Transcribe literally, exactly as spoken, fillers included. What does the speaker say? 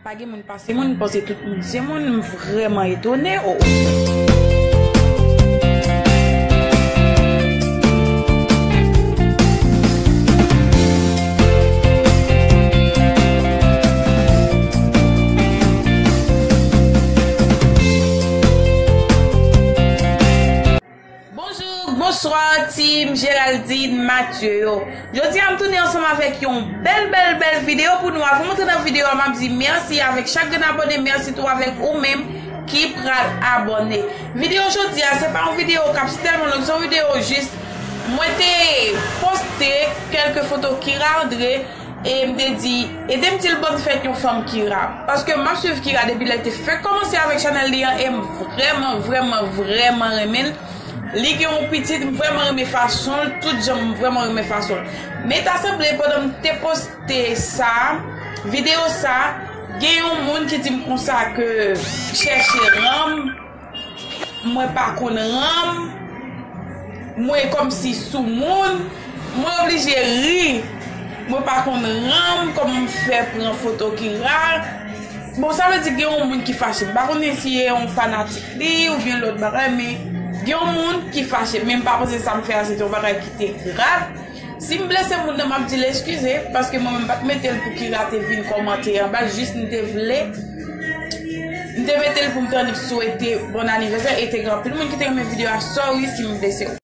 Pa gen moun pa se moun, m panse tout moun se moun, m vrèman etone, o. Bonjou, bonswa, team Géraldine Mathieu yo. Jodi a m tounen ansanm avèk yon bèl, bèl, bèl videyo pou nou. Avan m antre nan videyo a, m ap di mèsi avèk chak grenn abòne, mèsi tou avèk ou menm ki pral abòne. Videyo jodi a, se pa yon videyo k ap tèlman long, se yon videyo jis mwen te poste kèlke foto Kira André e m te di, ede m di l bòn fèt yon fanm Kira. Paske m ap swiv Kira depi lè l te fèk kòmanse avèk chanèl li an e m vrèman, vrèman, vrèman renmen l. Li gen yon pitit, m vrèman renmen fason l, tout jan m vrèman renmen fason l. Men ta sanble pandan m te poste sa, videyo sa, gen yon moun ki di m konsa ke chèche ranm, mwen pa konn ranm, mwen kòmsi soumoun, mwen oblije ri, mwen pa konn ranm, kòman m fè pran foto Kira. Bon, sa vle di gen yon moun ki fache. M pa konnen si e yon fanatik li oubyen lòt bagay, men gen yon moun ki fache. Men m pa panse sa m fè a se te yon bagay ki te grav. Si m blese moun nan, m ap di l eskize, paske mwen menm m pa t mete l pou Kira te vin kòmante anba l, jis m te vle, m te mete l pou m te annik swete bòn anivèsè, e te gen anpil moun ki te renmen videyo a, sorry si m blese w.